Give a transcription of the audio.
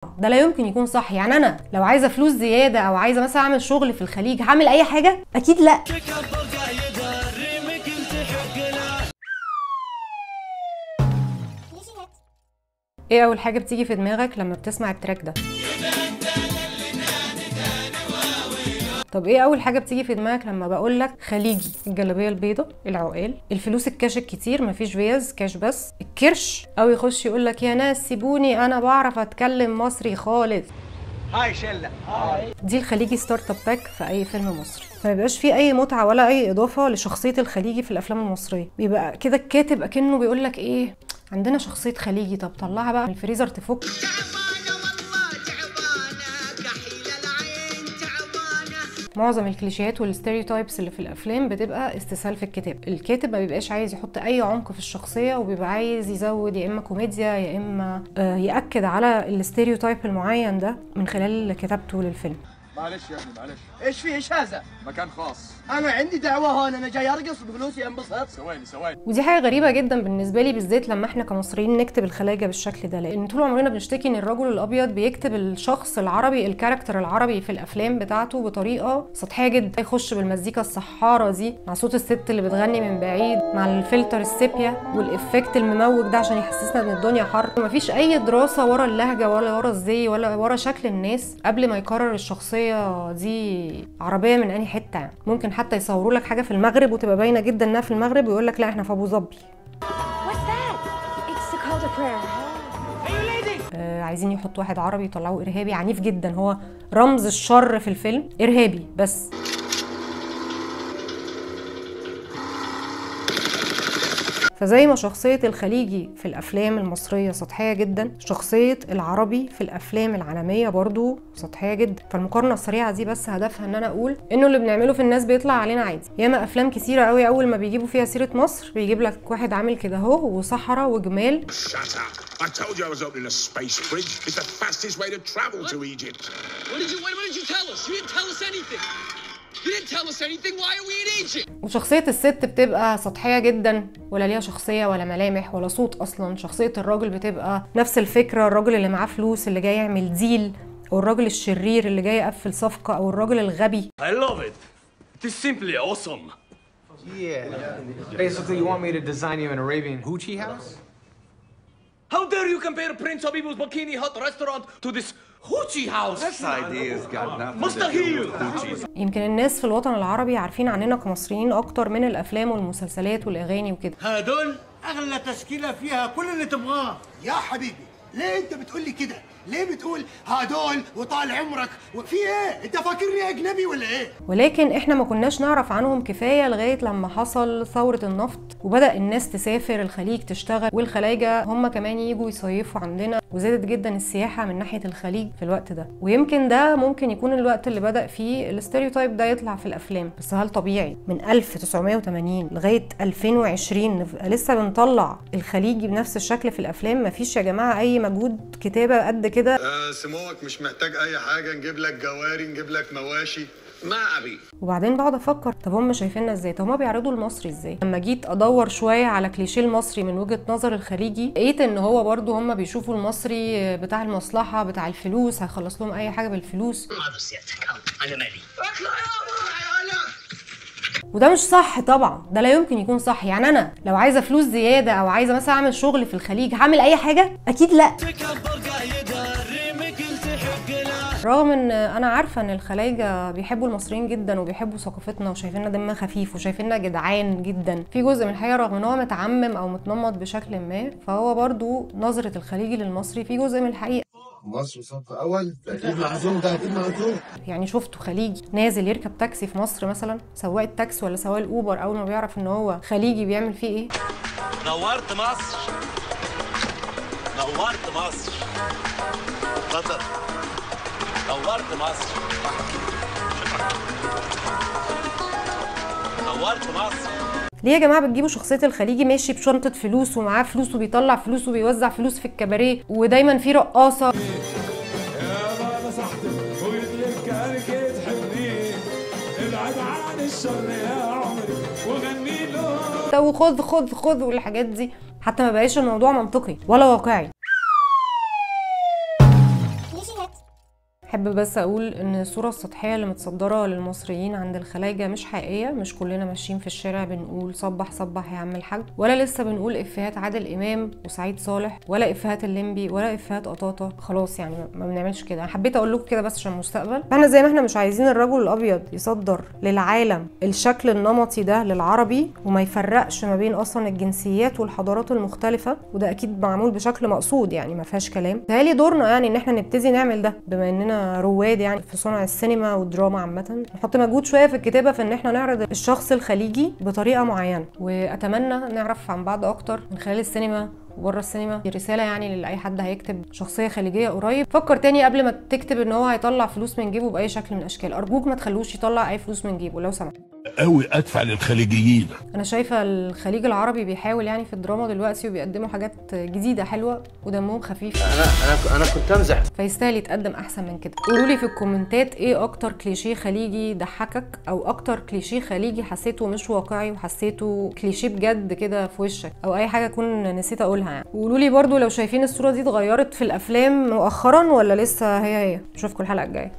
ده لا يمكن يكون صح. يعني انا لو عايزه فلوس زيادة او عايزه مثلا اعمل شغل في الخليج هعمل اي حاجة؟ اكيد لا. ايه اول حاجة بتيجي في دماغك لما بتسمع ال track ده؟ طب ايه اول حاجة بتيجي في دماغك لما بقول لك خليجي؟ الجلابية البيضاء، العقال، الفلوس الكاش الكتير، مفيش فيز كاش بس، الكرش، او يخش يقول لك يا ناس سيبوني انا بعرف اتكلم مصري خالص. hi شله hi. دي الخليجي starter pack في اي فيلم مصري، ما بيبقاش فيه اي متعه ولا اي اضافه لشخصية الخليجي في الافلام المصرية. بيبقى كده الكاتب اكنه بيقول لك ايه، عندنا شخصية خليجي، طب طلعها بقى من الفريزر تفك. معظم الكليشيهات وال stereotypes اللي في الافلام بتبقى استسهال في الكتاب. الكاتب ما بيبقاش عايز يحط اي عمق في الشخصية، وبيبقى عايز يزود يا اما كوميديا يا اما ياكد على ال stereotype المعين ده من خلال كتابته للفيلم. معلش يا ابني معلش. ايش فيه؟ ايش هذا؟ مكان خاص. انا عندي دعوه هون، انا جاي ارقص بفلوسي انبسط. ثواني ثواني. ودي حاجة غريبة جدا بالنسبة لي، بالذات لما احنا كمصريين نكتب الخلايجه بالشكل ده، لان طول عمرنا بنشتكي ان الرجل الابيض بيكتب الشخص العربي، ال character العربي في الافلام بتاعته بطريقة سطحية جدا. يخش بالمزيكا الصحاره دي مع صوت الست اللي بتغني من بعيد، مع الفلتر السيبيا وال effect المموج ده عشان يحسسنا ان الدنيا حر. مفيش اي دراسة ورا اللهجة ولا ورا الزي ولا ورا شكل الناس قبل ما يقرر الشخصية دي عربية من انهي حتة. يعني ممكن حتى يصوروا لك حاجة في المغرب وتبقى باينة جدا انها في المغرب ويقول لك لا احنا في ابو ظبي. عايزين يحطوا واحد عربي يطلعوه ارهابي عنيف جدا، هو رمز الشر في الفيلم، ارهابي بس. فزي ما شخصية الخليجي في الأفلام المصرية سطحية جدا، شخصية العربي في الأفلام العالمية برضو سطحية جدا. فالمقارنة السريعة دي بس هدفها إن أنا أقول إنه اللي بنعمله في الناس بيطلع علينا عادي. ياما أفلام كتيرة قوي أول ما بيجيبوا فيها سيرة مصر بيجيب لك واحد عامل كده أهو وصحراء وجمال. وشخصية الست بتبقى سطحية جدا، ولا ليها شخصية ولا ملامح ولا صوت أصلا. شخصية الراجل بتبقى نفس الفكرة، الراجل اللي معاه فلوس اللي جاي يعمل deal، أو الراجل الشرير اللي جاي يقفل صفقة، أو الراجل الغبي. I love it. It is simply awesome. Yeah. Basically you want me to design you an Arabian hoochie house? How dare you compare Prince Habib's Bikini Hut restaurant to this hoochie house? This idea's got nothing to do with hoochies. يمكن الناس في الوطن العربي عارفين عننا كمصريين أكتر من الأفلام والمسلسلات والأغاني وكده. هدول أغلى تشكيلة فيها كل اللي تبغاه. يا حبيبي ليه أنت بتقول لي كده؟ ليه بتقول هدول وطال عمرك وفي ايه؟ انت فاكرني اجنبي ولا ايه؟ ولكن احنا ما كناش نعرف عنهم كفاية لغاية لما حصل ثورة النفط وبدا الناس تسافر الخليج تشتغل، والخلايجه هم كمان يجوا يصيفوا عندنا، وزادت جدا السياحة من ناحية الخليج في الوقت ده. ويمكن ده ممكن يكون الوقت اللي بدا فيه ال stereotype ده يطلع في الافلام. بس هل طبيعي من 1980 لغاية 2020 نبقى لسه بنطلع الخليجي بنفس الشكل في الافلام؟ مفيش يا جماعة اي مجهود كتابه قد كده. سموك مش محتاج اي حاجة، نجيب لك جواري، نجيب لك مواشي مع ابي. وبعدين بقعد افكر طب هم شايفيننا ازاي؟ طب هم بيعرضوا المصري ازاي؟ لما جيت ادور شوية على كليشيه المصري من وجهه نظر الخليجي، لقيت ان هو برضو هم بيشوفوا المصري بتاع المصلحة، بتاع الفلوس، هيخلص لهم اي حاجة بالفلوس. انا مالي. وده مش صح طبعا، ده لا يمكن يكون صح. يعني انا لو عايزه فلوس زيادة او عايزه مثلا اعمل شغل في الخليج هعمل اي حاجة؟ اكيد لا. رغم ان انا عارفه ان الخلايجه بيحبوا المصريين جدا وبيحبوا ثقافتنا وشايفيننا دمنا خفيف وشايفيننا جدعان جدا، في جزء من الحقيقة رغم ان هو متعمم او متنمط بشكل ما، فهو برضو نظره الخليجي للمصري في جزء من الحقيقة. مصر صف اول، اكيد معزوم، ده اكيد معزوم. يعني شفته خليجي نازل يركب تاكسي في مصر مثلا، سواق التاكسي ولا سواق الاوبر اول ما بيعرف ان هو خليجي بيعمل فيه ايه؟ نورت مصر، نورت مصر، اتفضل، نورت مصر، نورت مصر. ليه يا جماعة بتجيبوا شخصية الخليجي ماشي بشنطه فلوس ومعاه فلوس وبيطلع فلوس وبيوزع فلوس في الكباريه ودايما في رقاصه؟ وخذ خذ خذ والحاجات دي، حتى ما بقاش الموضوع منطقي ولا واقعي. الكليشيهات. احب بس اقول ان الصورة السطحية اللي متصدره للمصريين عند الخلايجه مش حقيقية. مش كلنا ماشيين في الشارع بنقول صبح صبح يا عم الحاج، ولا لسه بنقول افيهات عادل امام وسعيد صالح، ولا افيهات الليمبي، ولا افيهات قطاطه. خلاص يعني ما بنعملش كده. انا حبيت اقول لكم كده بس عشان المستقبل. احنا زي ما احنا مش عايزين الرجل الابيض يصدر للعالم الشكل النمطي ده للعربي وما يفرقش ما بين اصلا الجنسيات والحضارات المختلفة، وده اكيد معمول بشكل مقصود يعني ما فيهاش كلام. بيتهيألي دورنا يعني ان احنا نبتدي نعمل ده بما اننا رواد يعني في صنع السينما والدراما عامة، نحط مجهود شوية في الكتابة في ان احنا نعرض الشخص الخليجي بطريقة معينة. واتمنى نعرف عن بعض اكتر من خلال السينما وبره السينما. دي رسالة يعني لاي حد هيكتب شخصية خليجية قريب، فكر تاني قبل ما تكتب ان هو هيطلع فلوس من جيبه باي شكل من الاشكال. ارجوك ما تخلوش يطلع اي فلوس من جيبه لو سمحت. قوي ادفع للخليجيين. انا شايفه الخليج العربي بيحاول يعني في الدراما دلوقتي وبيقدموا حاجات جديدة حلوة ودمهم خفيف. انا كنت امزح، فيستاهل يتقدم احسن من كده. قولوا لي في الكومنتات ايه اكتر كليشيه خليجي ضحكك، او اكتر كليشيه خليجي حسيته مش واقعي وحسيته كليشيه بجد كده في وشك، او اي حاجة اكون نسيت اقولها يعني. وقولوا لي برده لو شايفين الصورة دي اتغيرت في الافلام مؤخرا ولا لسه هي هي. اشوفكم الحلقة الجاية.